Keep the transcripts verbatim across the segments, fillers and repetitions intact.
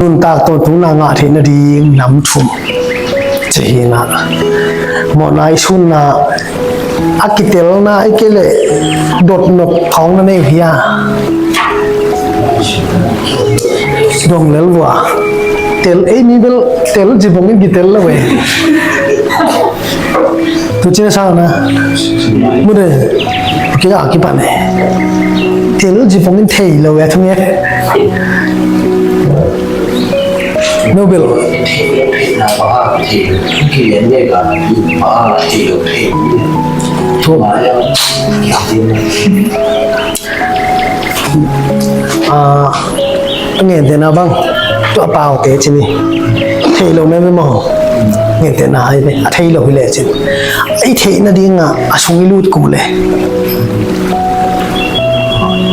Nuntak tawntungna ngah theih nading nam thum. Ci hi na. Mawhna i sunna a kitelna i kei leh dotnop khawng na nei uh hi a. Dong lel vua. Tel ei mi bel tel ci bangin kitel lo e. Tu cina sa na. Mu de. Kei a kipan e. Tel ci bangin thei lo e thung e. Nobel. Thu. A, a ngentehna bang tua paute ci ni. Thei lo meme maw. Ngentehna ai ve a thei lo hi le cin. I theih nadinga a sung i lut kul e.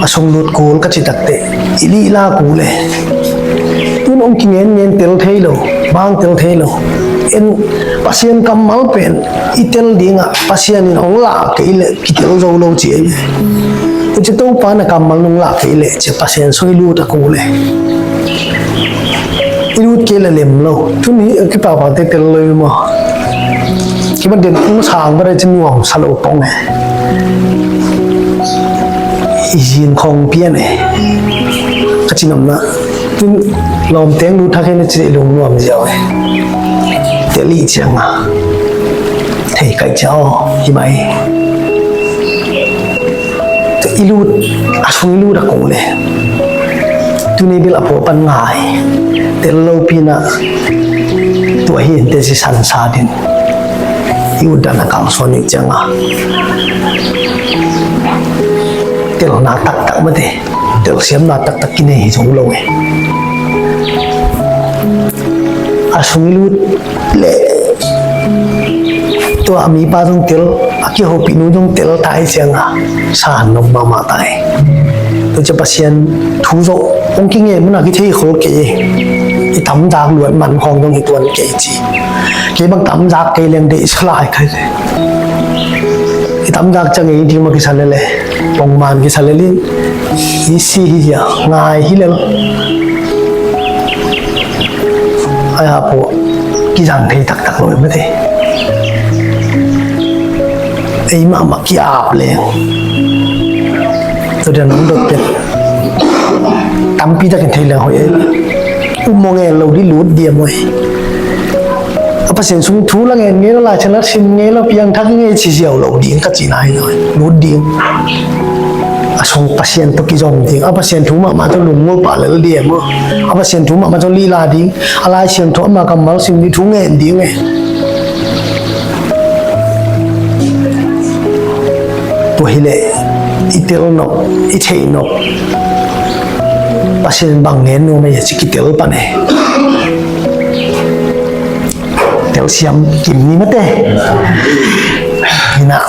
A sung lut kul ka ci takte i lihla kul e. Tun hong kingen ngen tel thei lo, bang tel thei lo. En Pasian kammal pen i tel dingah Pasian in hong lak kei leh kitel zo lo ci ei. Tua ci Topa na kammal nong lak kei leh ci Pasian sung i lut a kul e. I lut kei leh lem lo. Tun hi a kipapate tel lo i maw. Kiban den kung sang ba dai ci nuam sa lo pong e. I zin khong pian e. Ka ci namna. Tun lawmteng lut thak hen a ci lungnuam ziau e. Tel i cianga thei kaih cia aw hi mai. I lut a sung i lut a kul e. Tuni bil a pua pan ngai tel lopi na. Tua hi ente ci sansa din i utdan a kalsuan i cianga telna taktak mate. Telsiamna taktak kinei hi zo lo e. A sung i lut le tua a mipa zong tel a kihopih nu zong tel ta hi cianga san nop mahmah ta hi. Tua cia Pasian thu zoh hong kingen muna kithei khol kei e. I tamzak luat man khawng zong hi tuan kei ci. Kei bang tamzak kei leng deih salai khai le i tamzak cia ngei ding ma kisa lele. Pongman kisa lelin i si hi zia ngai hi lel. Ai a pua kizang thei taktak lo mate. Ei mahmah kiap leng tua dian nong dot pen tampi takin thei leng hoih ei. Ummawh ngel lo di lut diam hoih. A Pasian sung thu la ngen ngei lo, Lai Siangtho sim ngei lo, piangthak ngei ci ziau lo ding ka cihna hi lo. Lut ding. A sung Pasian tawh kizom ding. A Pasian thu mahmah tawh lungngulh pah lel ding maw. A Pasian thu mahmah tawh lila ding. A Lai Siangtho ama kammal sim ding thu ngen ding e. Tua hileh i tel nop, i theih nop. Pasian bang ngen nuam ei a ci kitel pan e. Telsiam kim ni mate. Hina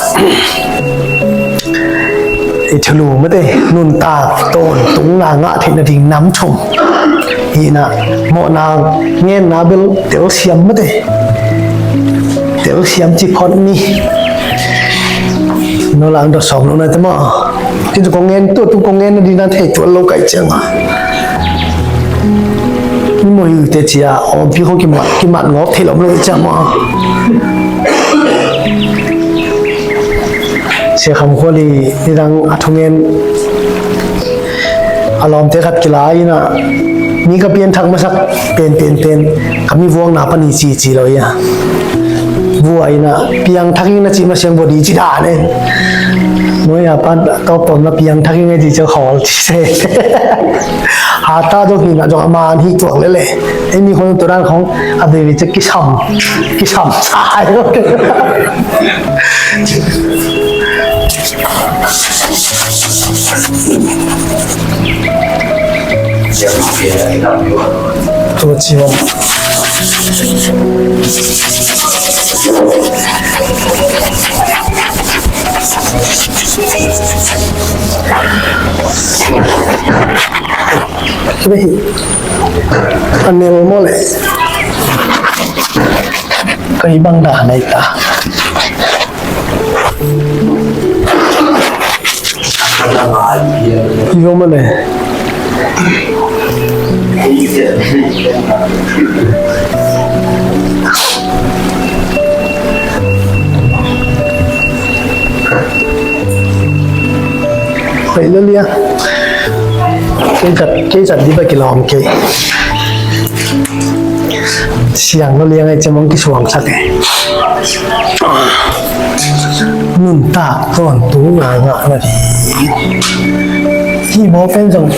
i thulu mate nuntak tawntungna ngah theih nading nam thum. Hina mawhna ngenna bel telsiam mate. Telsiam ci phot ni. No lang dot sawm lo na te maw. Tin tu kong ngen tu tu kong ngen na dina thei tuan lo kai ciang a. Ni maw hi te cia om pi kong kimat kimat ngawp thei lo lo ciang maw. Sia Kham Khua Li nidang a thungen a lawmte khat kila ina mi ka pianthak masak pen pen pen ka mi vuakna pani ci ci lo ia. Vua ina piangthak ina ci masiang bodi ci dan en. Noi a pan tawp tawm na piangthak ina ci cia khawl ci se. Hata dong hina dong a man hi tuak lele. Ei mi khong turan khong a bebi cia kisam kisam sa ai lo. Tua ci bang. Hei, a nel maw le. Kei bang dah nai ta. Hi maw le. Hoih lua liang. Kei zat, kei zat dih bek kilawm kei. Siang lua liang ei, cemong kisuangsak ei. Nuntak tawntung a ngah nading. Hih mawh pen zong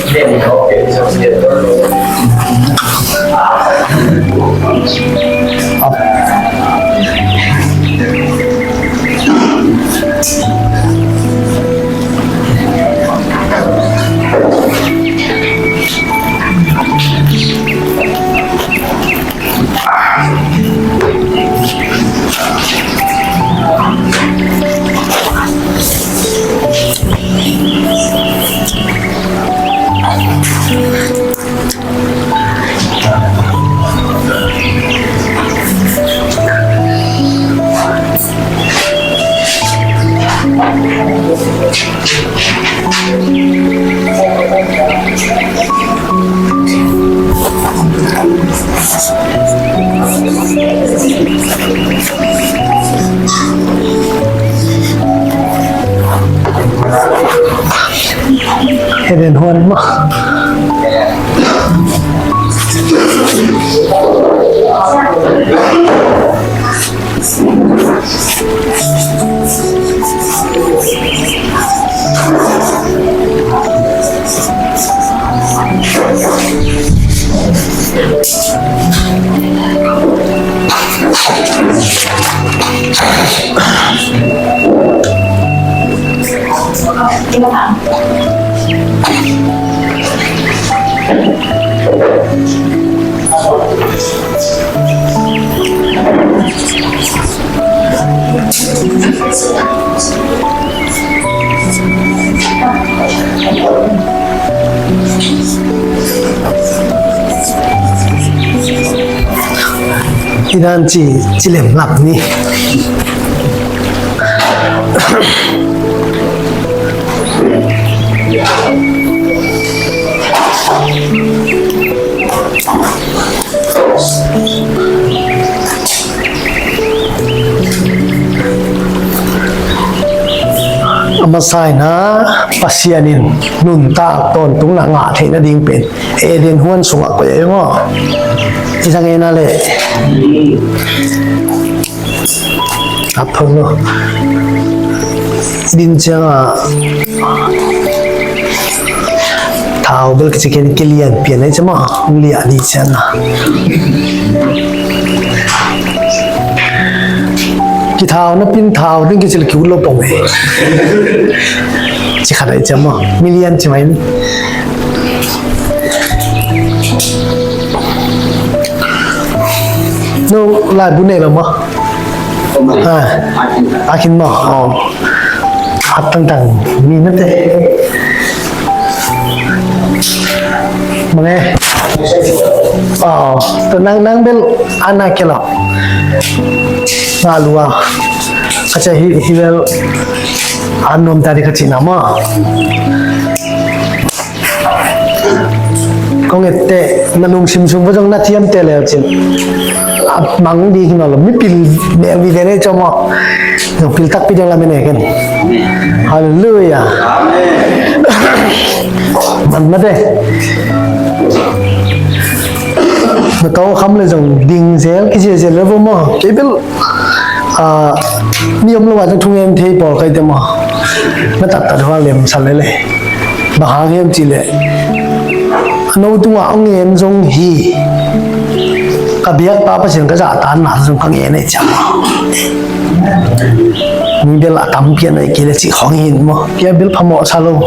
Eden huan mah. Idan ci, ci lem lap ni. A masa in ah Pasian in nuntak tawntung a ngah theih nading pen Eden huan sungah koih ei maw? I zang ei na leh. A phang lo. Din ciangah thau bel kici ken kilian pian ei ciama liah dih ciangah. Kithau na pin thau ding kici le kiut lo pong ei. Ci khat ei ciama. Milian ci mai ni. No laibu nei lo maw? A khin maw? Aw. A tangtang mi mate. Mange. Aw. To nang, nang bel ana kelo. Nga lua. Kacia hi, hi bel an nuam ta di kacina maw? Kong etteh na lungsim sung pa zong na thiamteh leu cin a mang ding hi nawn lo, mipil mel vive nei cawm aw. Zong pil takpi ding lamen eken. Halleluia. Man mate. Na tawh kham le zong ding zel kiziazial le vo maw? Kei bel a, mi om lo ah zong thungen thei pawl kai te maw? Na taktak hua lemsa lele. Bang hang hiam cih leh a no tungah a ngen zong hi. Ka biakpa Pasian ka zahtanna zong ka ngen ei ciang maw? Mi bel a tam pian ei kei le cih khong hi maw? Kei a bel phamawhsa lo.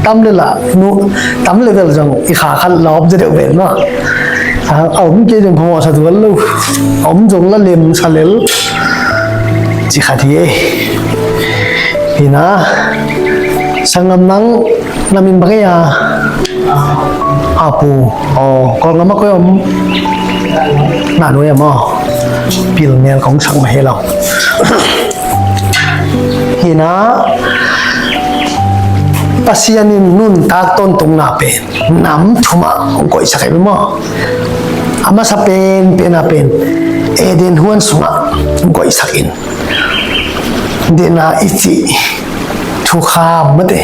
Tam le lah nu, tam le bel zong i kha khat lawp zia deuh ven maw? A om kei zong phamawhsa tuan lo. A om zong la lemsa lel. Ci khat hi ei. Hi na. Sanggam nang na min bang ei a? Apu. Aw, Kawlgam a koi om? Na nuai a maw? Pilmel kong sak mah hi lo. Hi na. Pasian in nuntak tawntungna pen nam thumah hong koihsak hi maw? A masa penpen a pen Eden huan sungah hong koihsak in, dena i cih thukham mate,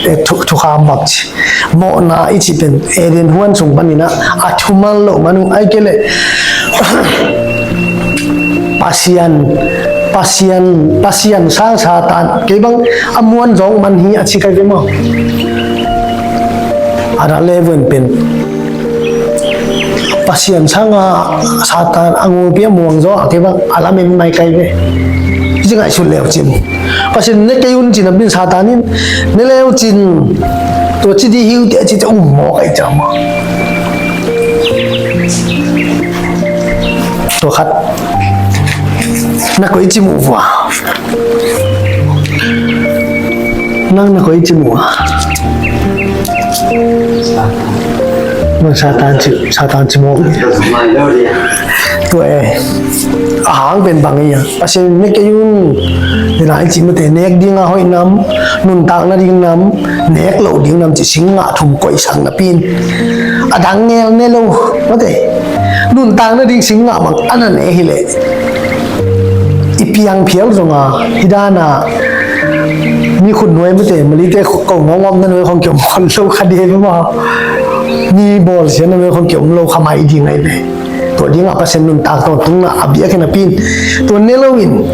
eh, thu-, thukham bang ci, mawhna i cih pen Eden huan sung panin a thuman loh man uh, ahih kei leh Pasian, Pasian, Pasian sang Satan, kei bang a muanzawng man hi a ci kai ve maw? A dah le vun pen Pasian sanga Satan a ngulpi a muangzaw a kei bang a lamen mai kai ve. Ci ngaihsut leu cin Pasian ne kei un cin a bin Satan in ne leu cin tua ci di hiu te ci te um maw kai cam. Tua khat na koi ci mu vua. Nang na koi ci mu a. Nang Satan ci, Satan ci mu. Tua e. A hang pen bang i a. Pasian ne kei un. Dena i ci mate nek ding a hoih nam, nuntak na ding nam, nek lo ding nam ci sing ngah thum koihsak na pin. A dang ngel ne lo. Mate. Nuntak na ding sing ngah mang a na ne hi leh. I piang phial zong a, hi dan a, mi khut nuai mate, malite ko ngawng om na nuai khong kiom khon lo kha dia maw. Mi bawl sia na nuai khong kiom lo kha mai ding ai ve. Tua ding a Pasian nuntak tawntungna a biak in a pin. Tua ne lo in.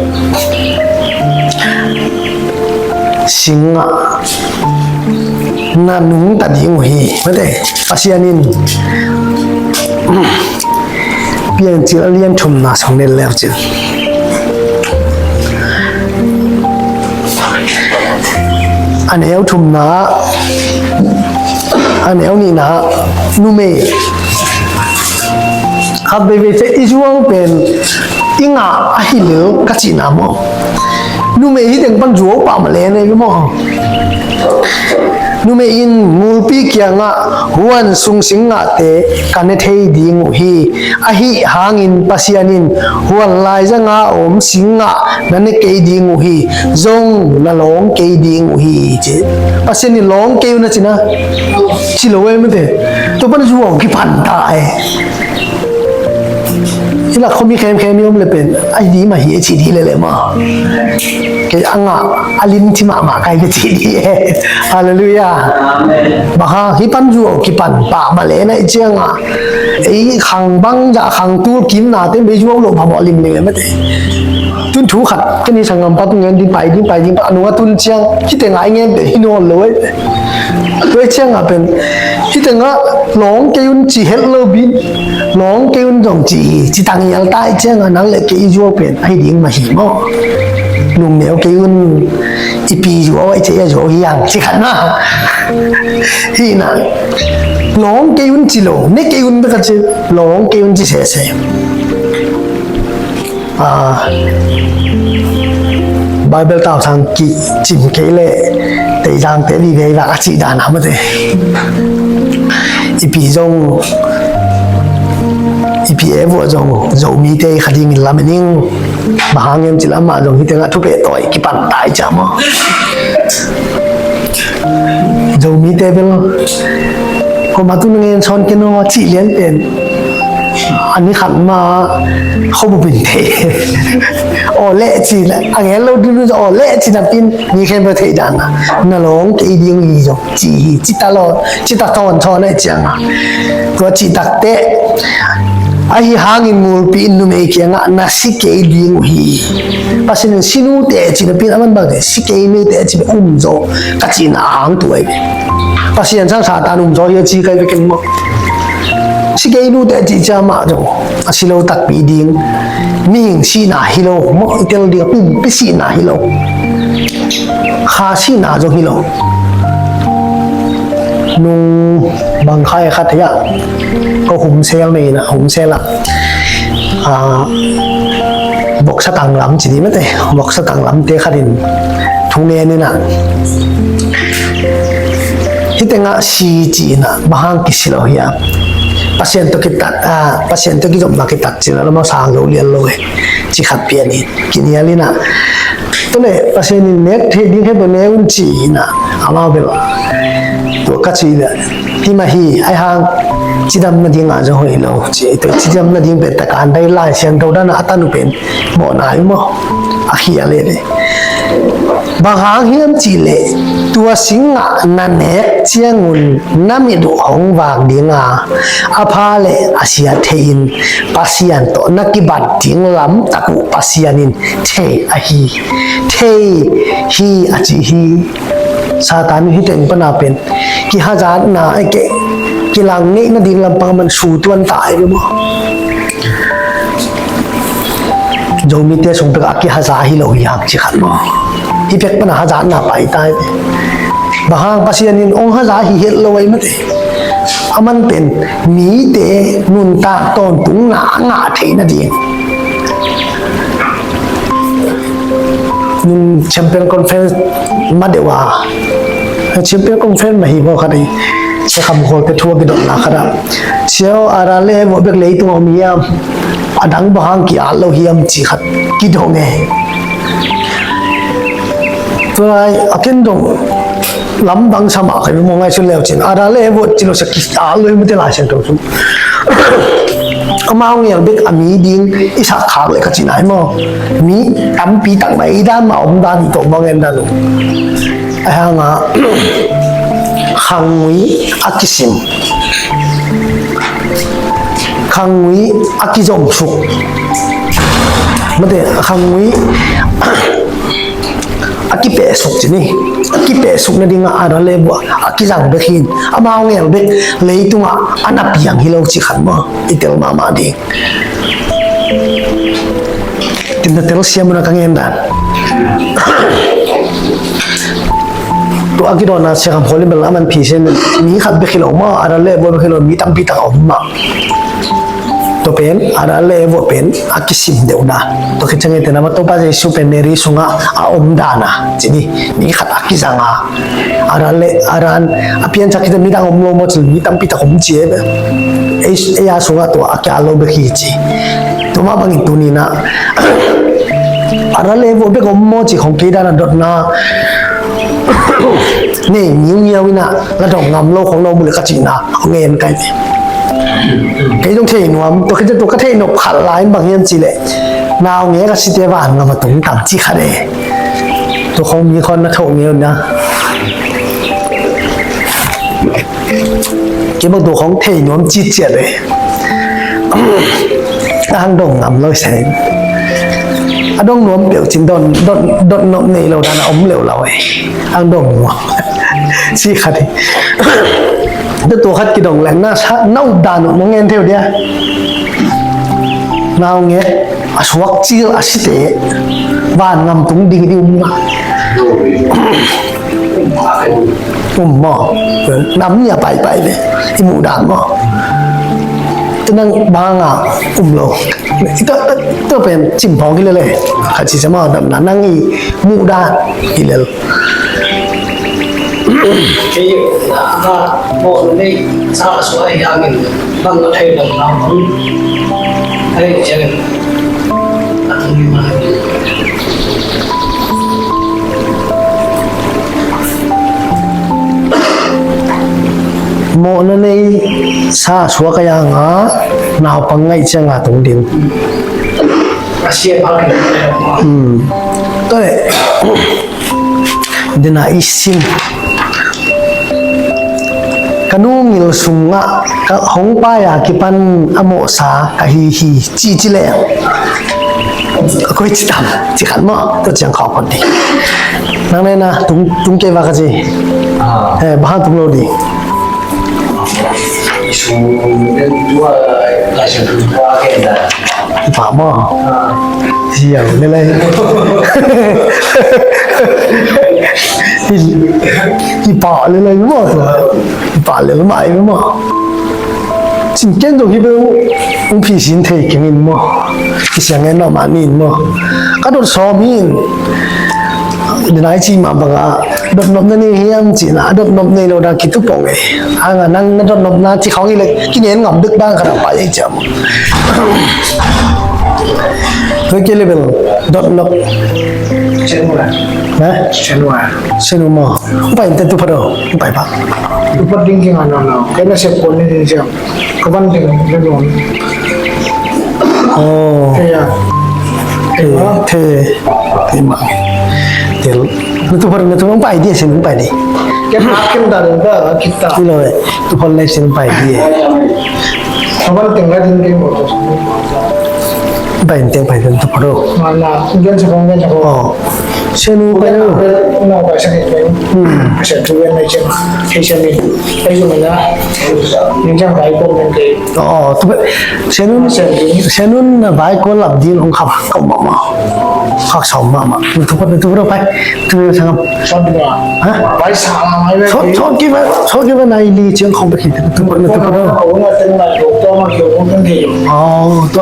Sing ngah na nungta ding uh hi. Mate, Pasian in Piancil a lian thumna song nel leu cin. A neu thumna, a neu nihna, numei. Khat veivei ci i zuau pen i ngah a hi lel ka cihna maw? Numei hi teng pan zuau pah mah le nei maw? Numei in ngulpi kiangah huan sung sing ngahte ka ne thei ding uh hi. Ahi hangin Pasian in huan laiza nga om sing ngah na ne kei ding uh hi. Zong na lawng kei ding uh hi ci. Pasian in lawng kei uh na cina. Ci lo e mate. Tua pan zuau kipan ta e. I lak khuami khemkhem i om le pen a hi di mah hi e ci di lele maw? Kei a ngah a lim ci mahmah kai ve ci di e. Halleluiah. Amen. Bang hang hi pan zuau kipan pah mah le na i ciangah ei khang bang zah khang tul kimnate bei zuau loh phamawh lim lele mate. Tun thu khat kani sanggam pa tu ngen ding pai ding pai ding pa a nung a tun ciang hi tengah i ngen pen hi nawn lo e. Tua i ciangah pen hi tengah lawng kei un ci het lo bin lawng kei un zong ci hi. Ci tang i al ta i ciangah nang le kei i zuau pen a hi ding mah hi maw? Lungneu kei un i pi zuau a i ci a zuau hi ang ci khat na. Hi na lawng kei un ci lo ne kei un bek a ci lawng kei un ci sese. Bible tausang kicim kei le teizangte vive i vak a cih dan a mate. I pi zong i pi e vuah zong Zomite i kha dingin lamen ing. Bang hang em cih lam mah zong hi tengah thupeh tawi kipan tai ca maw? Zomite bel koma tu na ngen sawn ken aw cih lian pen a ni khat ma khuabu bin thei. Aw leh ci a ngen lo dun aw leh ci na pin mi khen bel thei dan na lawng kei ding hi zong ci hi. Ci ta law ci ta tawn thawn a ciang a tua ci takte ahi hangin ngulpi in numei kiangah na si kei ding uh hi. Pasian in si nute ci na pin a man bangte si kei nute ci be um zaw ka cihna a hang tu ai ve. Pasian sang Satan um zaw hi a ci kai ve ken maw? Si kei nute ci cia mah zaw a si lo takpi ding. Mihing sihna hi lo maw i tel ding a pumpi sihna hi lo. Kha sihna zaw hi lo. Nung bang khai khat hi a ko humsel nei na humsel a. Boksa tanglam ci ni mate boksa tanglam te khatin thu ngen ina hi tengah si ci ina bang hang kisi lo hi a Pasian to kitat a Pasian to kizom ma kitat ci na lo ma sang lo lian lo e ci khat pian in kinial ina Tua leh Pasian in nek theih ding khempeuh ne un ci hi na, amau bel. Tua ka cih leh, hi mah hi, ahi hang cidam nading a zong hoih lo ci, tua cidam nading pen takan dai Lai Siangtho dan a tan uh pen mawhna hi maw? A khial leh leh. Bang hang hiam cih leh, tua singah na nek ciangun na mit uh hong vak ding a, a pha leh a sia thei-in Pasian tawh na kibat ding lamtak uh Pasian in thei ahi. Thei hi a ci hi. Satan hih teng pana pen kihazatna, eh, ke, kilang ngeih nading lampang man su tuan ta hi maw? Zomite sung pek a kihaza hi lo hi hang ci khat maw? Hih pek pana hazatna pai ta hi. Bang hang Pasian in hong haza hi het lo ahi mate. A man pen mite nuntak tawntungna a ngah theih nading. Nun Champion Conference ma deuh a, Champion Conference ma hi maw khat hi. Sia Kham Khawl te thu a kidotna khat ah, sia aw, Adam leh Eve bek leitung a om hiam? A dang bang hang ki-at lo hiam ci khat kidong e. Tua lai a ken dong lamdang sa mah ka hi maw, ngaihsun leu cin Adam leh Eve ci lo sia ki-at lo hi mate Lai Siangtho sung. Amau ngel bek a mi ding i sak khak leh ka cihna hi maw? Mi tampi tak mah i dan mah om dan i tawh bang en dan uh. Ahi hang a khangngui a kisim, khangngui a kizomsuk, mate, khangngui a kipehsuk ci ni. A kipehsuk nading a Adam leh Eve a kizang bek hi in, amau ngel bek leitungah a na piang hi lo ci khat maw? I tel mahmah ding. Tin na tel siam un a ka ngen dan. Tua a kidona Sia Kham Khawl in bel a man phi sen, mi khat bek hi lo maw, Adam leh Eve bek hi lo, mi tampi tak a om mah. Tua pen Adam leh Eve pen a kisim deuh dan. Tua khit ciangin tena ma Topa Jesu pen Mary sungah a om dan a ci ni, mi khat a kizang a. Adam leh, Adam a piansak khit midang om lo maw ci, mi tampi tak om ci e. Ei, ei a sungah tua a kia lo bek hi ci. Tua mah bangin tuni na Adam leh Eve bek om maw ci khong kei dan a dotna nei ngiungiau in a la dong ngam lo khong lo mu leh ka cihna hong en kai ni. Kei zong thei nuam, tua khit ciang tua ka thei nop khat lai in bang hiam cih leh, naungek a site van ngam a tung tam ci khat e. Tua khong mi khon na thoh ngei un na. Kei bang tua khong thei nuam citciat e. A hang dong ngam lo i sa in. A dong nuam peuh cin dot, dot, dot nop nei lo dan a om leulau e. A hang dong nuam. Ci khat hi. Tua tua khat kidong leng na sa, na up dan uh na ngen thei uh dia. Naungek a suak cil a site van ngam tung ding i um na. Um maw? Nam nia paipai le i muh dan maw? Tua nang bang a um lo. Tua, tua pen cim phawng hi lele. Khat ci sa maw, dam na nang i muh dan hi lel. Kei na mawh na nei sa suak a hi hangin bang na thei dam na hong thei ciangin a tung hi mah. Mawhna nei sa suak a yanga naupang ngaih cianga tung ding. A sia pa. Hmm. Tua leh dena i sin. Ka nu ngil sungah ka hong pai a kipan a mawhsa ka hi hi ci ci leh. Koi ci tam ci khat maw, tua ciang khawk phot ding. Nang nena tung, tung kei va ka ci. Eh, bang hang tung lo ding. I pah maw? Ziau lelai. I, i pah lelai maw tua. I pah lelai maw. Cin ken zong hi bel hong phisin thei keng in maw. Kisiang ngen nawh mah ni in maw. Ka dot sawm hi in. Dinai ci mah bangah dot nop na nei hiam cihna, a dot nop nei lo dan kitu pong e. Anga nang na dot nopna ci khawng hi leh kingen ngam dek dan ka dang pai ei ciam. Tua kei le bel dot nok. Senu la. Ha? Senu la. Senu maw. Hong pai inteh, tu pha do. Hong pai pah. Tu pha ding kei nga nawn lo. Kei na sep kon ni ding siam. Ka van ding le nuam. Oh. Kei a. Kei a. Kei. Kei mah. Tel. Na tu pha, na tu pha hong pai di, Senu hong pai di. Kei na kem da ding ka, kita. Ilo e. Tu pha le Senu hong pai di e. Ka van teng la ding kei mawtaw. Bai teng pai teng tu pha do. Mana, gen sa kong, gen sa kong. Oh. Senu pai do. Nau pai sa kei pai. Hmm. Pai sa tu gen mai chen. Kei sa mi. Pai sa mi na. Ni jang pai kong gen kei. Oh, tu pha. Senu, Senu na bai kong lap din ong khap kau mama. Khak sau mama. Tu pha, tu pha do pai. Tu pha sangam. Sot ding a. Ha? Bai sa la mai le. Sot, sot ki ba, sot ki ba nai li chiang khong ba ki. Tu pha, tu pha do. Au na ten na yo to ma yo kong ten de yo. Oh, tu.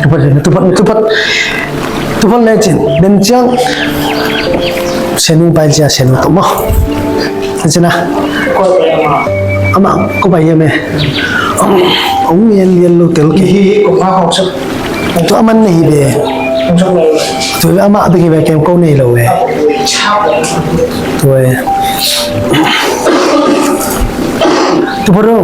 Tu pha, tu pha, tu pha. Tu pha le chin. Den chiang. Senu bai chia Senu to ma. Chin a. Ama, ko bai ya me. Ong, ong yen yen lo tel ki. Hi, hi, ko ma khong sa. Tua a man nei hi ve. Tua a mah bek hi ve, kem ko nei lo ve. Tua e. Tu pha do.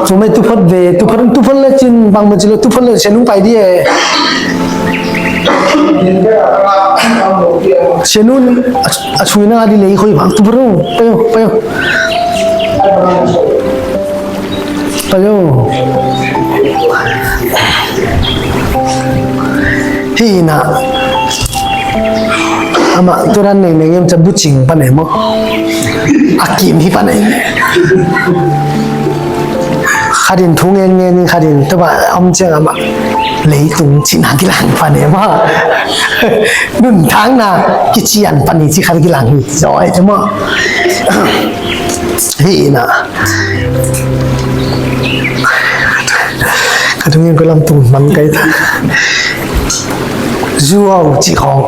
Tua mai tu pha ve, tu pha, tu pha le cin bang ma ci lo, tu pha le Senu pai di e. Senu a, a sui na di lei khoi bang, tu pha do. Payo, payo. Payo. Hi na. Ama turan neng neng em ca bucing pa ne mo. A kim hi pa ne. Khatin thu ngen ngen, khatin taba om ciang ama leitung cina kilang pa ne mo. Nun thang na kician pa ni ci khat kilang hi. Zoi ca mo. Hi na. Ka tung in ko lam tung man kai ta. Zuau ci khong.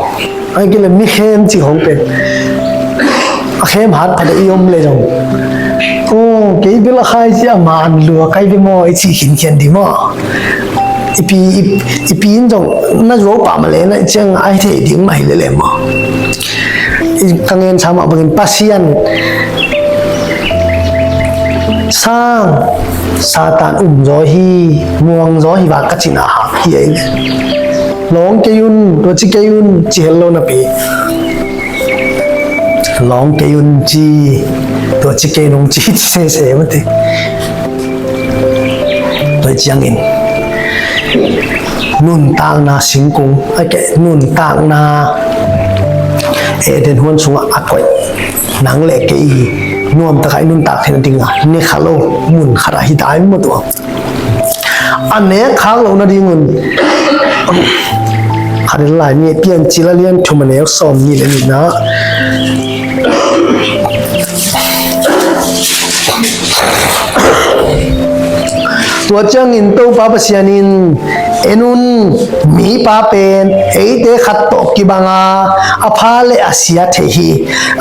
Ai kile mi khem ci khong pen. A khem hat pha de i om le dong. Ko kei bil a khai ci a man lua kai de mo i ci khin khian di mo. Ipi, ipi in zong na zuau pa ma le na ciang ai thei ding ma hi le le mo. Ka ngen sa mah bangin Pasian sang Satan um zaw hi, muang zaw hi va ka cina hak hi ei. Lawng kei un, tua ci kei un, ci hel lo napi. Lawng kei un ci, tua ci kei nung ci, ci sese mati. Tua ciangin nuntakna singkung, a ke nuntakna Eden huan sungah a koih nang le kei nuamtakah i nuntak theihna dingah ne kha lo mun khatah hi dai maw tua. A nek khak loh nadingun khatin Lai mi Piancil a lian thum a neu sawm nih le nihna. Tua ciangin Topa Pasian in, en un, mipa pen eite khat tawh kibanga a pha le a sia thei hi.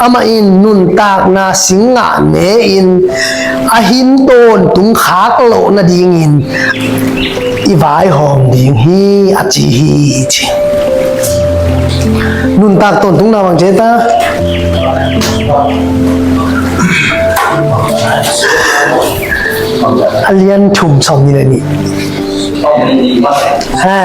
Amah in nuntakna singngah ne-in a hin tawntung khak loh nadingin i vaihawm ding hi, a ci hi, ci. Nuntak tawntungna bang ci ta? A lian thum sawm nih le nih. Ha.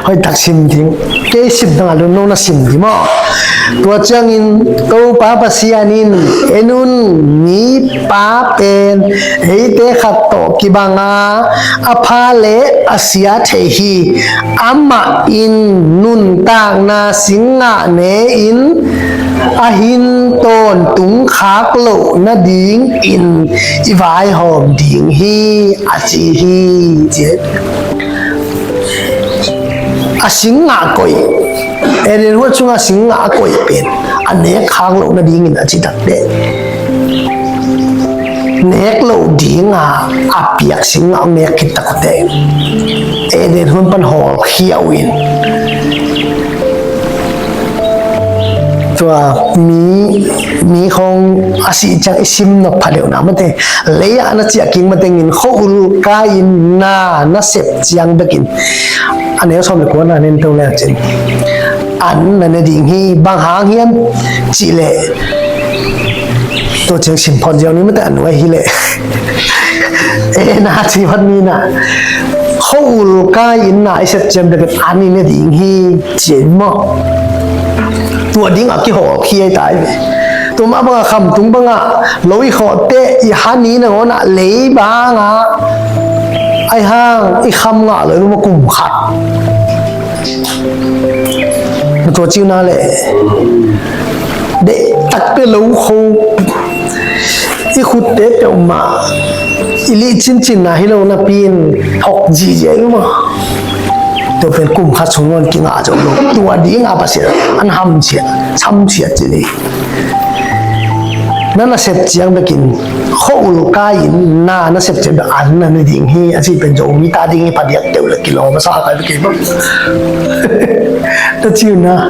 Hoih tak sim ding. Kei sim dang a lun lo na sim ding maw? Tua ciangin Topa Pasian in, en un, mipa pen eite khat tawh kibanga a pha le a sia thei hi. Amah in nuntakna singngah ne-in a hin tawntung khak loh nadingin i vaihawm ding hi, a ci hi, ci. A singngah koih, Eden huan sungah singngah a koih pen a nek khak loh nadingin a ci takte. Nek loh dinga a piak singah nek khit tak uh teh, Eden huan pan hawlkhia uh in, tua mi, mi khawng a sih ciang i sim nop pha deuh na mate, lei ah na ciah kik matengin khua-ul kai-in na na sep ciang bekin, a neu sawm le kua na nen to leng cin, an na ne ding hi. Bang hang hiam cih leh, tua ciang sim phot ziau ni mate, a nuai hi leh. E na ci phot ni na, khua-ul kai-in na i sep ciang bekin an i ne ding hi, ci maw. Tua dingah kihawlkhia i tai ve. Tua mah bangah khamtung bangah lo i khawhte i han i nangawnah lei bangah ai hang i kham ngah lo i maw kum khat. Na tua ciu na leh, deih takte lo kho, i khutte peuhmah i lih cincin na hi lo napi in hok zihziah i maw. Tua pen kum khat sung nawn kingah zo lo. Tua dingah Pasian an hamsiat, samsiat ci ni. Na na sep ciang bekin, khua-ul kai-in na na sep ciang bek an na ne ding hi, a cih pen Zomi ta ding hi phadiak deuh le kilawm a sa kai bek kei bang. Ta ciu na,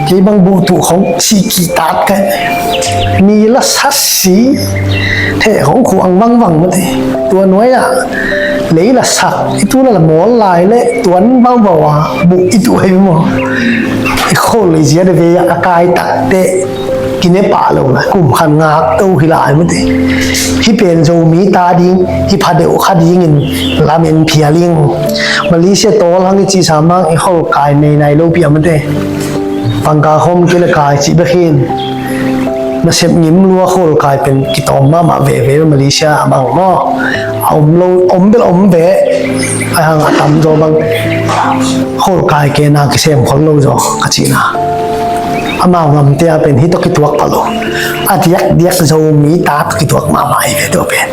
kei bang buh tuh khong si kitat kai. Mi la sat si, theh khong khuang vangvang mate. Tua nuai ah lei la sak, i tu la la mawl lai le tuan bauh bauh a buh i tuh hei maw. I khol lei zia de ve a kai takte kine pah lo la kum khan ngak to hi lai mate. Hi pen Zomi ta ding hi pha deuh kha dingin lamen phial ing. Malaysia tawl hang i cih sa mang i khol kai nei nai lo pia mate. Pangka khom kile kai cih bek hin. Nasep ngim lua khol kai pen kitawm mahmah veve Malaysia a bang maw. A om lo, om bel om ve. Ai hang a tam zaw bang khol kai ke na kisem khol lo zaw ka cihna. Amau ngamte a pen hi tawh kituak pah lo. A diakdiak Zomi ta tawh kituak mahmah hi ve tua pen.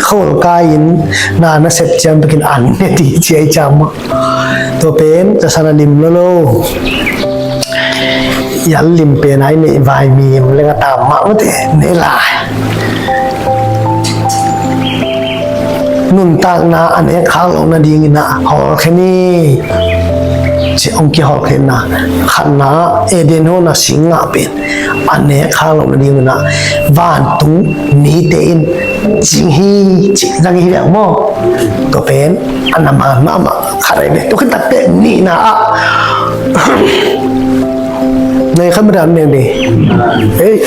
Khol kai-in na na sep ciang bekin an ne ti ci ai ciam maw. Tua pen, ka sana lim lo lo. Yal lim pen ai nei vai mi im leng a tam mah mate, nei lai. Nuntakna a nek khak lohna dingin a hawlkhia ni. Ci ong kihawlkhia na. Khatna, Eden huan a sing ngah pen a nek khak lohna dingin a vantung mite in cing hi, cing zang hi leng maw. Tua pen a na man mahmah khat ai ve. Tua khit takteh nihna ah. Nei khat mah dan meng ding. Ei.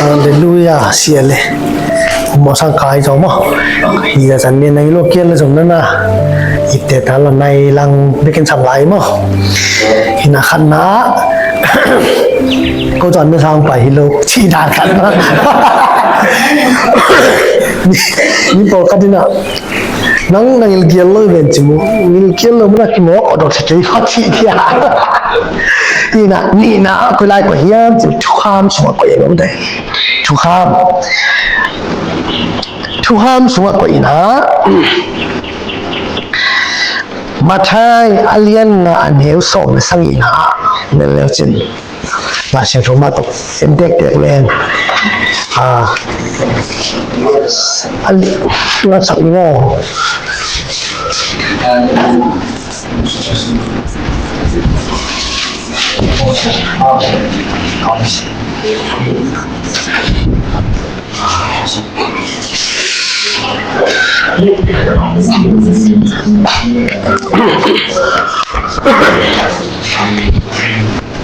Halleluia, sia le. Maw sang kai zong maw. Hi a zan ni nai lo kial le zong na na. Ite ta la nai lang bekin sam lai maw. Hi na khat na. Ko zan na sang pai hi lo. Ci dan khat na. Ni pawl khat ina. Nang, nang gilkial lo ven ci mu. Gilkial lo mu na kimawk awdawk sa kei kha ci dia. Ina, nihna, koi lai koi hiam ci mu. Thukham sungah koi hiam om dai. Thukham. Thukham sungah koi ina. Matthai a lian nga a neu sawm le sagihna. Nel leu cin. Lai Siangtho mah tawh en tektek leng. Ah, a li-, nga sak ni maw.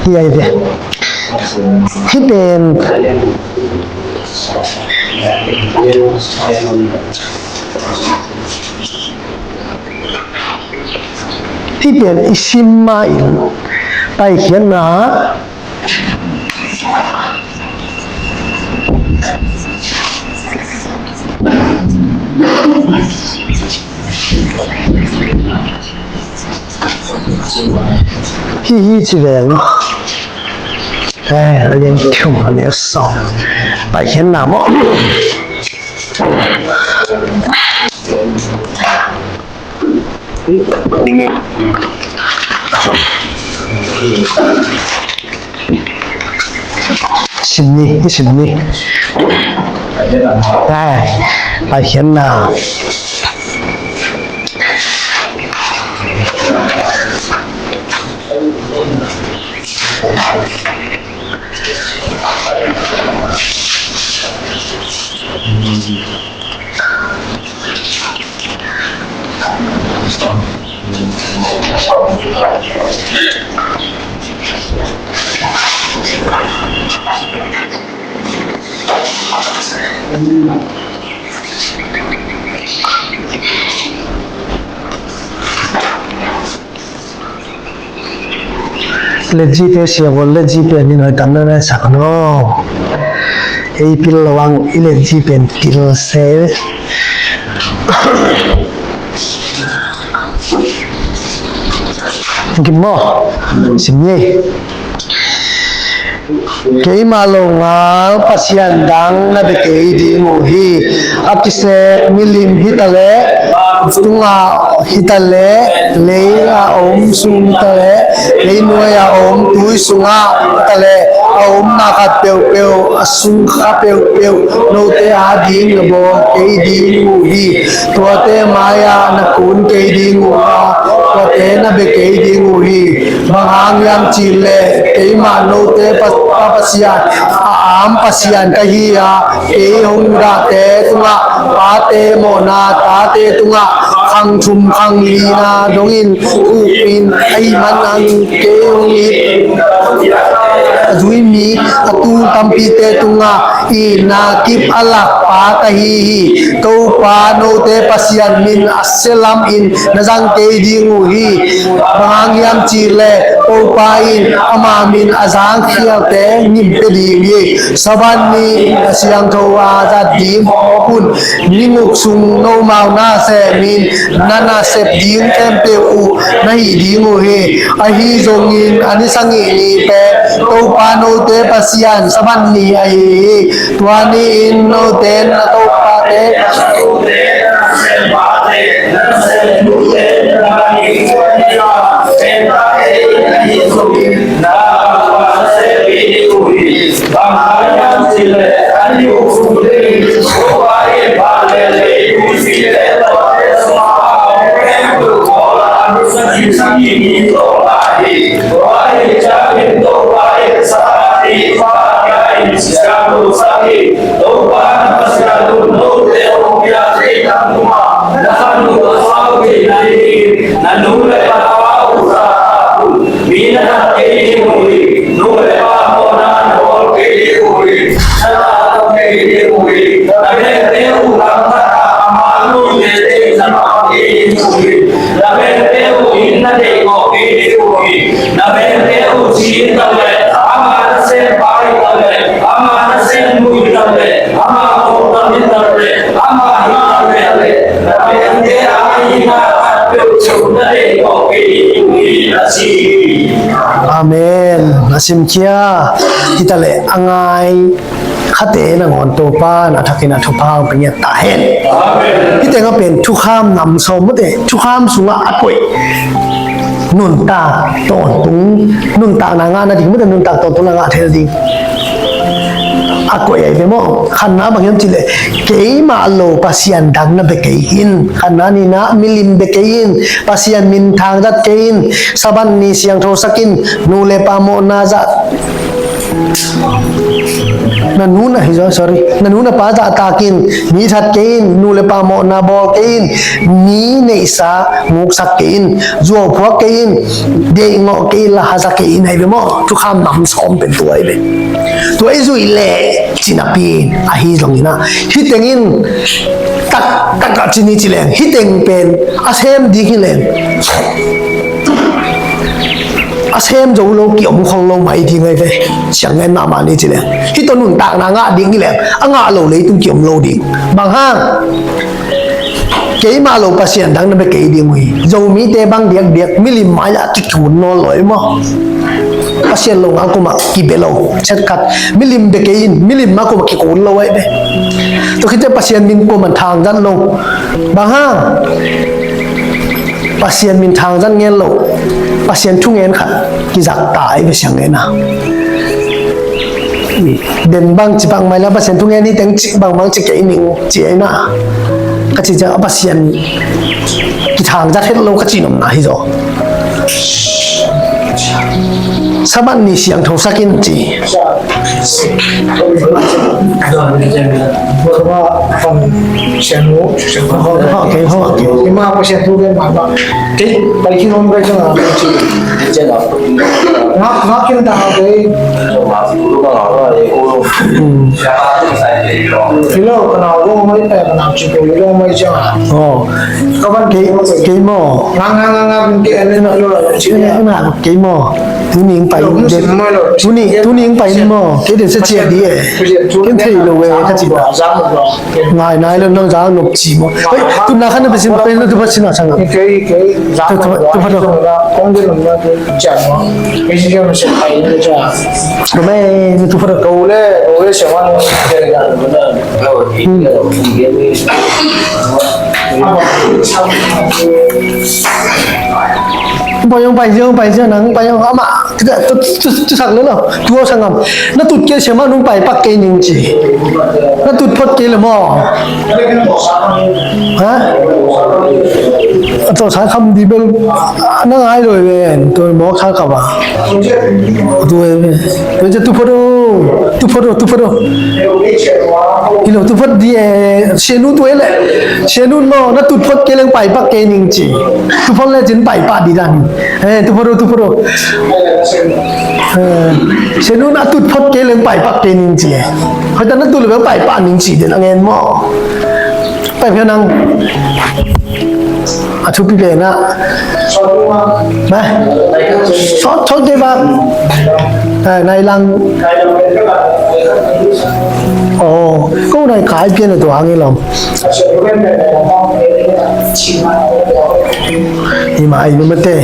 Hi ai ve. Hih pen, hih pen i sim ma in Paikhiatna hi hi ci veng. Eh, a lian thum a neu sawm. Paikhiatna maw. Sim ni, i sim ni. Ai, ai, hian na. Letzi te siavual letzi pen in hoi tam na na sak no. Ei pil lo ang i letzi pen pil se. Gim maw? Sim ni. Keimah longal pasian dang na bia kei ding uh hi. A kisik milim hi ta leh, tungah hi ta leh, lei a om sung ta leh, leinuai a om tui sungah ta leh, a omna khat peuhpeuh, a sung kha peuhpeuh note a ding na bawl kei ding uh hi. Tuate mai-ah na kun kei ding uh a, tuate na bia kei ding uh hi. Bang hang hiam cih leh keimah note pa, pa, Pasian a am Pasian ka hi a, kei hong dahte tungah pate mawhna, tate tungah khang thum khang lina dongin ukpin ahih manin kei hong it a zui mi a tul tampite tungah itna kip a lak pa ka hi hi. Topa note Pasian min a sia lamin na zang kei ding uh hi. Bang hang hiam cih leh Topa in ama min a zangkhialte ngim pia ding hi. Sabbath ni a siangtho a zat ding phawk un. Ni guk sung nomau na semin na nasep ding khempeuh uh na hih ding uh hi. Ahi zongin a ni sagih ni pen Topa note Pasian Sabbath ni ahi hi. Tua ni-in note na topate Amen. A simkhia hi ta leh a ngai khate nangawn Topa in a thakin a thupha hong pia ngiat ta hen. Hih teng a pen thukham nam sawm mate, thukham sungah a koih nuntak tawntung, nuntakna ngah nading mate, nuntak tawntung na ngah thei nading a koih ahi ve maw. Khatna bang hiam cih leh keimah lo pasian dang na bia kei in. Khatna, nihna, milim bia kei in. Pasian minthang zat kei in. Sabbath ni siangthosak in. Nu le pa mawhna zat na nu na, hi zaw, sorry, na nu na pa zahtak in. Mi that kei in, nu le pa mawhna bawl kei in. Mi neihsa nguksak kei in, zuau phuak kei in. Deihngawh kei in, la haza kei in, ahi ve maw. Thukham nam sawm pen tua ahi ve. Tua i zuih leh ci napi in, ahi zongin ah hih teng in taktak ah ci ni ci leng, hih teng pen a sem ding hi leng a sem zo lo, kiom khol lo mai ding ahi ve. Siang ngen mahmah ni ci leng, hih tawh nuntakna ngah ding hi leng a ngah lo leitung kiom lo ding. Bang hang? Keimah lo pasian dang na bia kei ding uh hi. Zomite bang diakdiak milim mai-ah kikun nawn lo hi maw. Pasian lo ngah kumah kibia lo. Set khat, milim bia kei in, milim mah kumah kikun lo ahi ve. Tua khit teh pasian min kumah thangzat lo. Bang hang? Pasian min thangzat ngen lo, Pasian thu ngen khat kizak ta ahi ve, siang ngen a. Den bang ci bang mai la, Pasian thu ngen hi teng ci bang bang ci kei ning ci ahi na. Ka ci ciang a Pasian kithang zat het lo ka ci nopna hi zaw. Sabbath ni siangtho sak in ci. Kei, kei. Ngak, ngak kin ta kei. Kilo, ka nau lo mai, eh, ka nau ci ko lo mai ciang. Oh. Ka van kei, kei maw. Ngak, ngak, ngak, ngak, kei, eh, na lo, lo, ci. Ngak, kei maw. Tuni ing pai. Tuni, tuni ing pai maw. Kei den sa cia di eh. Ken thei lo eh, ka ci ta. Ngai nai lo nang zang nop ci maw. Hei, tu na khan na pe sin, pe na tu pa sin na sang. Kei, kei, zang. Tu, tu, tu pa do. Kong de lo na tu ciang maw. Kei si kei ma se pai na ciang. Kame ni tu pa do. Kau le, kau le siaman. Pai ong, pai ziau, pai ziau nang, pai ong ama. Tu, tu, tu, tu sak le lo. Tu au sang am. Na tut kei siaman ong pai pak kei ning ci. Na tut phot kei le maw. Ha? A to sa kham di bel. Na ngai lo ven. To maw sa ka ba. Tu ven. Tua ciang tu phot uh, tu phot uh, tu phot uh. Hi lo tu phot di eh, sianu tu eh le. Sianu maw, na tut phot kei leng pai pak kei ning ci. Tu phot le cin pai pak di dan. Eh, tu phot uh, tu phot uh. Eh, sianu na tut phot kei leng pai pak kei ning ci. Hoi ta na tut le pai pak ning ci den a ngen maw. Pai phiau nang. A thupi pen ah. Nai. Sawt, sawt kei bak. Eh, nai lang. Oh, ko nai kai pian a tua ngi lam. Hi mah hi mate.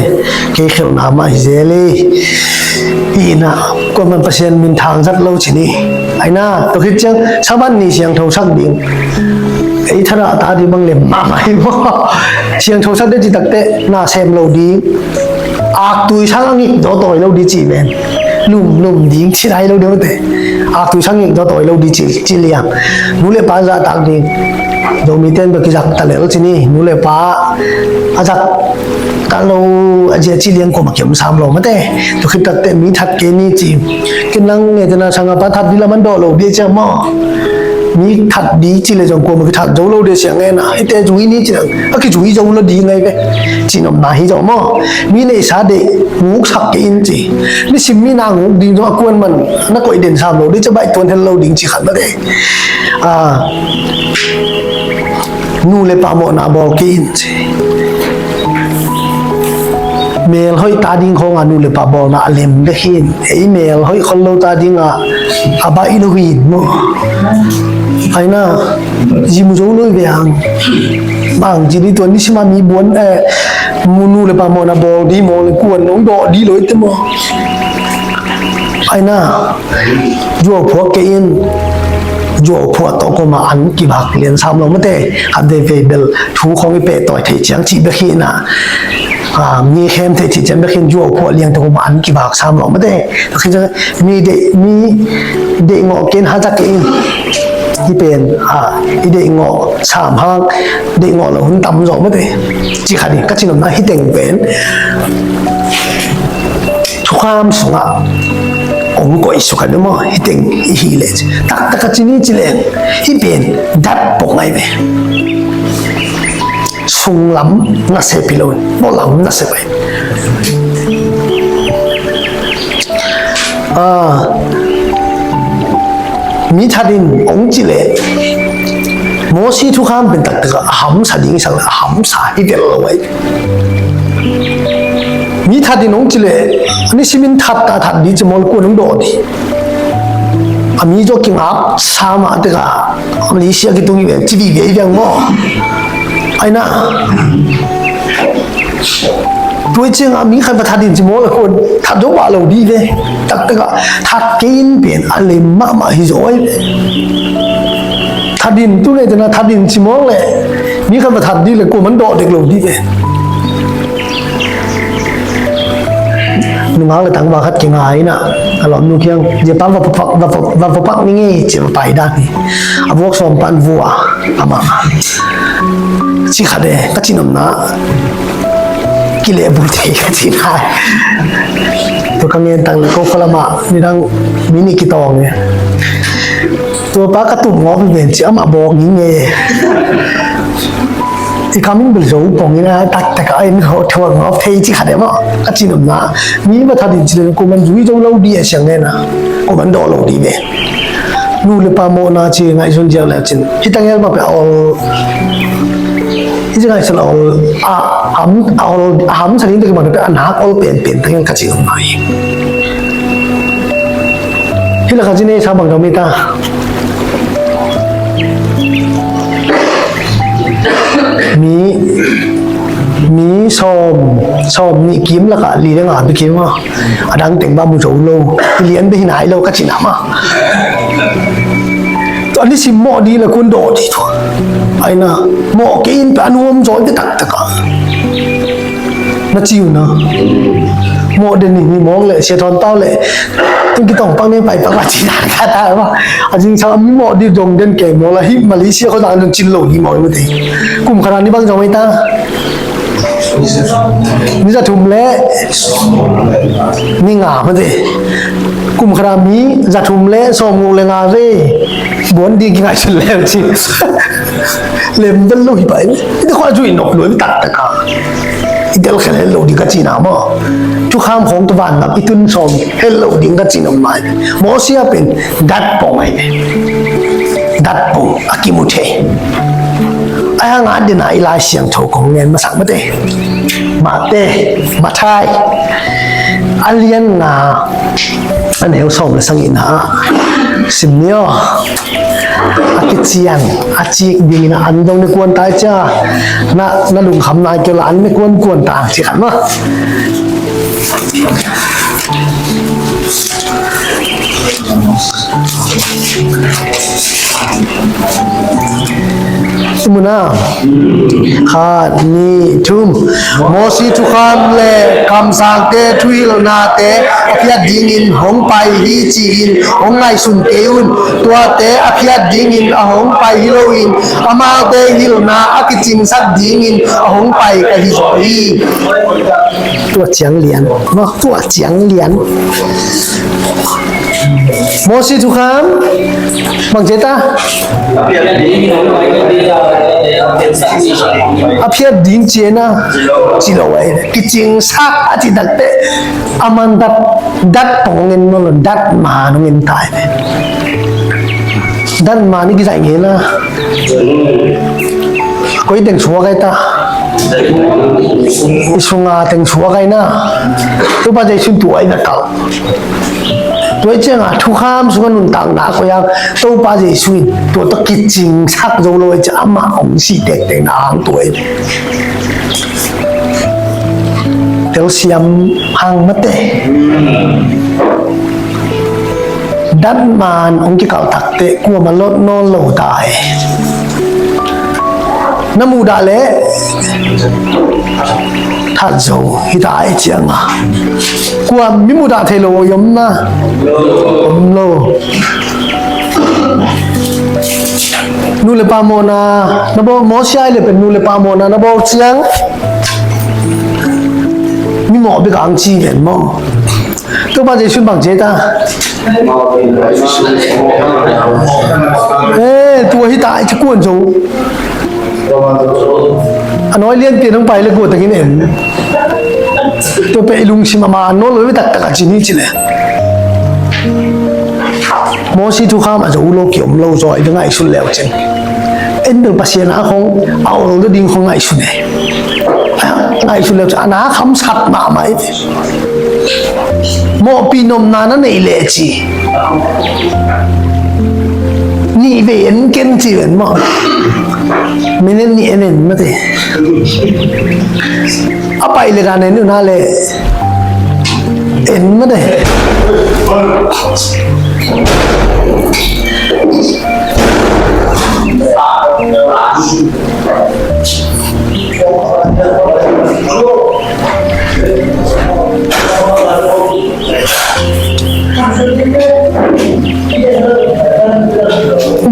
Kei khelhna mah hi zel hi. Hi na, kuaman Pasian min thang zat lo ci ni. Ai na, tua khit ciang, Sabbath ni siangtho sak ding. Ei thara ta ding bang lem mahmah hi maw. Siangtho sak ding ci takte, na sem lo ding. Aktui sang a ngik daw tawi lo ding ci ven. Lum, lum ding, ci dai lo ding mate. Aktui sang ngik daw tawi lo ding ci, ci liang. Nu le pa zahtak ding. Zomi ten bek kizak ta lel ci ni. Nu le pa a zak ta lo, a zia ci liang kuamah kiam sam lo mate. Tua khit takte mi that kei ni ci. Ken nang nge tena sanga pa that di laman dawh lo bia ciang maw. Mi that di ci le zong kuamah kithat zo lo dia siang nge na. Hite zui ni ci nang. A kizui zo lo di ngai ve. Ci nopna hi zong maw. Mi neihsa deih nguk sak kei in ci. Nisim mi na nguk ding zong a kuan man. Na koih den sam lo di ci baih tuan hel lo ding ci khat mate. Ah. Nu le pa mawhna bawl kei in ci. Mel hoih ta ding khawng a nu le pa bawlna a lem bek hi in. Ei mel hoih khol lo ta ding a, a baih lo hi in maw. Ai na, zim zo lo hi ve ang. Bang ci di tua nisim a mi buan, eh, mu nu le pa mawhna bawl di maw le kuan nong dawh di lo hi te maw. Ai na, zuau phuak kei in, zuau phuak tawh kuamah an kibak lian sam lo mate, khat veivei bel thu khawng i pehtawi thei ciang cih bek hi na, ah, mi khem thei cih ciang bek hi in zuau phuak liang tawh kuamah an kibak sam lo mate, tua khit ciang mi deih, mi deih ngawh kei in hazak kei in, i pen, ah, i deih ngawh sam hang, deih ngawh lo hun tam zaw mate, cih khat in ka ci nopna hi teng pen. Thukham sungah hong koih suk a ni maw, hiteng i hih leh taktak a ci ni ci leng, hih pen dat pok ngai ve. Sunglam nasep hi lo, bawlam nasep ai. Ah, mi that in hong ci leh Mosi thukham pen taktak a hamsa ding i sak leh a hamsa hi vel lo ai. Mi that in hong ci leh, a nisimin that ta that di ci maw le kuan hong dawh di. A mi zaw kingap sa mah tek a, a Malaysia kitung i veng, ci vive i veng maw. Ai na. Tua i ciang a mi khat va that in ci maw le kuan that zo bah lo di ve. Taktak a that kei in pen a lem mahmah hi zaw ai ve. That in tu ngeite na that in ci maw le. Mi khat va that di le kuaman dawh dek lo di ve. Nungak le tangval khat kingai in ah, a lawmnu kiang, "Zia pa va papak, va pa, va papak ning ei," ci a va pai dan hi. A vuak sawm pan vua, amah ci khat e, ka cih nopna, kilehbulh thei ka cihna. Tua ka ngen tak le ko khalam ah nidang mi nih kitawng e. Tua pa ka tup ngawp hi ven ci, amah bawk nging e. I kam in bel zo pong in a, taktak a in ho thuak ngawp thei ci khat e maw. Ka cih nopna, mi va that in ci le kuaman zui zo lo di a, siang nena kuaman dawh lo di ve. Nu le pa mawhna ci ngaihsun ziau le cin, hi tangel mah pia a ol. Hi ci ngaihsun a ol, a, a, a ol, a hamsa ding tak mah pia a nak ol penpen tangel ka cih nopna hi. Hi la ka cih nei sa bang dong mi ta. Mi, mi sawm, sawm nih kim lakah li le nga bia kim a, a dang teng bang mu zo lo, i lian bia hi nai lo ka cihna mah. Tua ni sim mawh di le kun dawh di tua. Ai na, mawh kei in pia a nuam zaw in taktak a. Na ci uh na. Mawh den ni, ni mawng le, sia thawn tau le. Tun kitawng pang ne pai pang a ci na ka ta ma. A zingsang a mi mawh di dong den kei mawh la hi Malaysia khua tang dong cin lo ni mawh i mate. Kum khat a ni bang zong mai ta. Ni za thum le ni nga mate. Kum khat a mi za thum le sawm nguk le nga ve. Buan ding kingaihsun le ci. Lem bel lo hi pai. I te khua zui nop lo i taktak a. I tel khel hel lo ding ka cihna maw. Thukham khawng tua van ngap i tun sawm hel lo ding ka cihna mai. Mosia pen dat pong ai ve. Dat pong a kimu thei. Ai hang a dena i Lai Siangtho kong ngen masak mate. Mate, Mathai. A lian nga a neu sawm le sagihna ah sim ni aw. A kician a cik dingin a an dong ni kuan tai cia. Na, na lungkham nai kei la an ni kuan kuan ta ci khan ma. Muna khat, nih, thum. Mosi thukham le kamsangte thuhilhnate a phiat dingin hong pai hi ci-in hong ngaihsun kei un. Tuate a phiat dingin a hong pai hi loin amaute hilhna a kicingsak dingin a hong pai ka hi zaw hi. Tua ciang lian. Tua ciang lian. Mosi thukham bang ci ta? A phiat ding ci na, ci lo ai. Kicingsak a ci takte a man dat, dat pong ngen no lo, dat ma no ngen tai. Dat ma ni kizai ngen na. Koi teng suak ai ta. I sunga teng suak ai na. Topa Jesu in tua i na kal. Tua i cianga thukham sunga nuntakna koi a Topa Jesu in tua tawh kicingsak zo lo i cia ama hong si tektek na hang tua i. Telsiam hang mate. Dat man hong kikalh takte kuama lot nawn lo ta hi. Na muh dah leh that zo hi ta hi cianga kua mi muh dah thei lo i om na om lo. Nu le pa mawhna na bawl, Mosia i le pen nu le pa mawhna na bawl ciang mi mawh bek ang ci ven maw. Topa Jesu in bang ci ta? Eh, tua hi ta i ci kuan zo. A nawi lianpi nong pai le kua takin en. Tua peh i lungsim a man nawn lo i taktak a ci ni ci le. Mosi thukham a zo lo kiom lo zaw i ngaihsun leu cin. En bel Pasian a khong a ol lo ding khong ngaihsun e. Ngaihsun leu cin a na khamsat mahmah i. Mawhpi nopna na neih leh ci. Nih vei en ken ci ven maw. Minute nih en en mate. A pai le dan en una le en mate.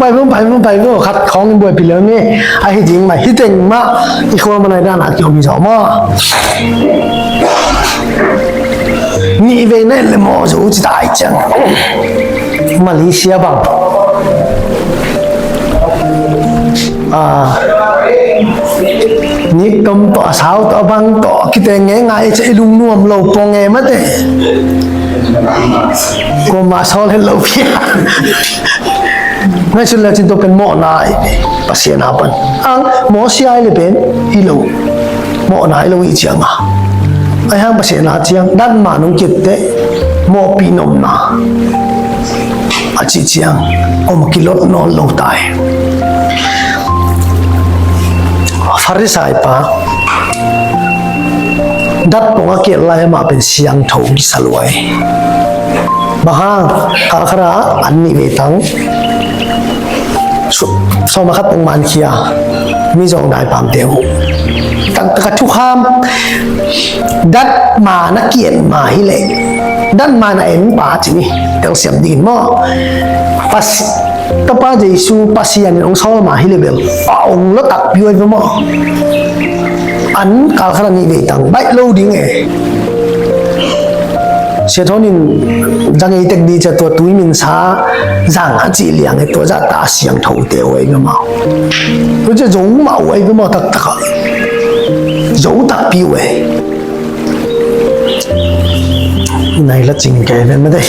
Pai vo, pai vo, pai vo, khat khawng in buaipih leu ni. Ahi ding mah, hi teng mah i khual manai dan a kiom hi zaw maw? Nih vei na et le mawh zo ci ta ai ciang. Malaysia bang, ah, nih tom tawh, a sau tawh, a bang tawh, kite ngei ngai ci, i lungnuam lo pong e mate. Kuamah sawl het lo pia. Ngaihsun le cin tua pen mawhna i, Pasian a pan ang mawh sia i le pen i lo, mawhna i lo i ciang a, ai hang Pasian a ciang datma nong kit teh mawhpih nopna a cih ciang om kilot nawn lo tai. Farisai pa dat pong a kiat lai amah pen siangtho kisa luai. Bang hang, kalkhara an nih vei tang sawm a khat pong mankhia mi zawng daipamte uh. Taktak a thukham datma na kiat ma hileh datma na en pa ci ni. Telsiam dingin maw? Pas Tapa Jesu Pasian in hong sawl ma hileh bel a hong lo takpi uh ai ve maw? An kalkhara nih vei tang baih lo ding e. Siathon in zangei tek di cia tua tui minsa zang a cih liang e, tua zah ta a siangtho te uh ai ve maw? Tua cia zo mah uh ai ve maw? Taktak a zo takpi uh e. Nai la cing kei ve mate.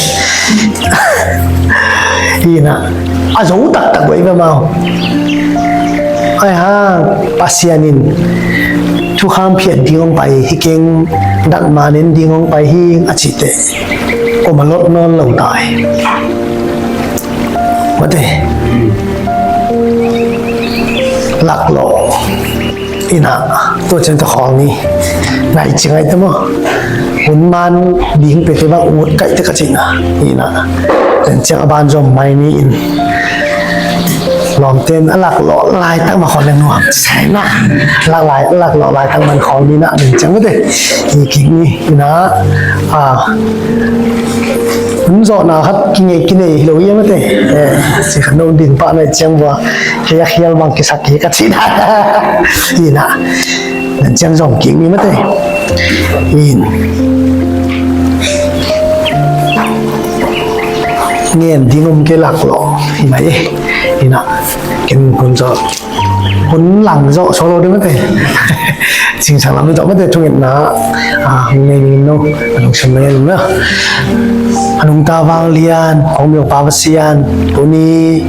Ina a zo taktak uh ai ve maw? Ai hang Pasian in thukham phiat ding hong pai hi keng, datma nen ding hong pai hi a cih teh om a lot nawn lo tai. Mate. Laklawh. Ina tua ciang ta khawl ni. Nai cing ai ta maw? Hun man ding pete bang ut kaih te ka cing a. Ina tua ciang a ban zom mai ni in. Lawmten a laklawh laitak mah khawl le nuam sai na. Lak lai, laklawh laitak man khawl ni na tua ciang mate. Hi kik ni. Ina a hun zawhna khat kinei kinei hi lo hi a mate. Eh, si khat no din pah na ciang bua kei a khial bang kisak hi ka ci na. Ina nan ciang zong kik ni mate. In ngen ding om kei laklawh hi mai. Ina ken hun zawh hun lang zawh solo ding mate. Zingsang lam zawh mate thungetna a hong nei ning no. A lungsim na ngen na. A nungta vanglian kong miopa Pasian, tuni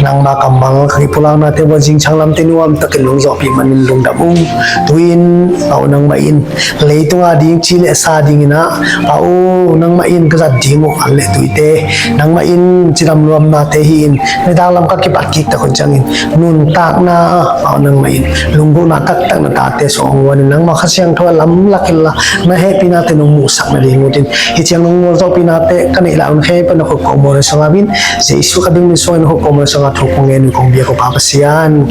nangma kammal ka kipulaknate bua zingsang lamte nuamtakin lungzawhpih manin lungdam ung. Tuin a u nangmah in leitunga ding ci le sa dingin ah, Pa aw, nangmah in ka zat ding uh an le tuite, nangmah in cidam luamnate hi-in nidang lam ka kipat kiktak hun ciangin nuntakna, Pa aw, nangmah in lunggulhna taktak na tate sung hong guanin nangmah Kha Siangtho a lamlak inla na hehpihnate nong muhsak nading utin, hih ciang nong mualzawhpihnate ka neih lai un khempeuh na khut kawkmaw na sangah in, Jesu ka ding min suangin na khut kawkmaw na sangah thu kong ngen uh kong biak uh Pa Pasian.